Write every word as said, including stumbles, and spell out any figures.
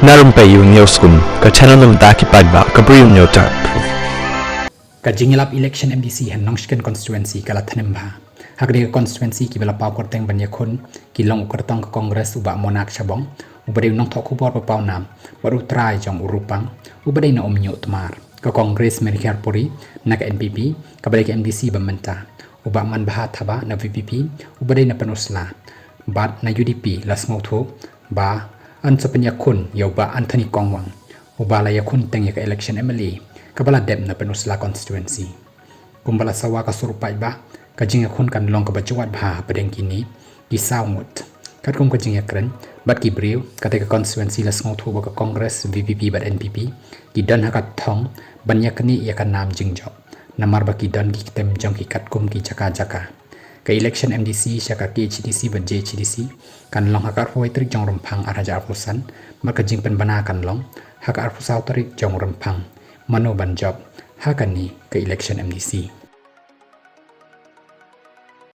Na Rympei U News Kun, ka channel na bynta ki paidbah ka Bri U News Tap. Ka jingïalap election M D C ha Nongshken constituency ka la thnem bha. Ha kane ka constituency kiba la paw kyrteng ban ïakhun ki long u kyrtong ka Congress u Bah Monak Shabong, uba dei u nongthoh khubor ba pawnam, bad u trai jong u Rupang, uba dei na Umñiuh Tmar. Ka Congress Merikhar Puri na ka N P P, kaba dei ka M D C ba mynta, u Bah Manbha Thabah na V P P, uba dei na Pynursla, bad na U D P la sngewthuh ba yn sa pynïakhun ïa u Bah Anthony Kongwang, uba la ïakhun teng ïa ka election M L A kaba la dep na Pynursla constituency. Kumba la sawa ka sur paidbah, ka jingïakhun kan long kaba jwat bha hapdeng kine ki saw ngut. Katkum ka jingïakren bad ki briew, kata ka constituency la sngewthuh ba ka Congress, V P P bad N P P ki don ha ka thong ban ïaknieh ïa ka nam jingjop, namar ba ki don ki ktem jong ki katkum ki jaka jaka. Ka election M D C sha ka K H A D C bad J H A D C kan long ha ka arphew wei tarik jong Rymphang ar hajar arphew san, bad ka jingpynbna kan long ha ka arphew saw tarik jong Rymphang, mano ban jop ha kane ka election M D C.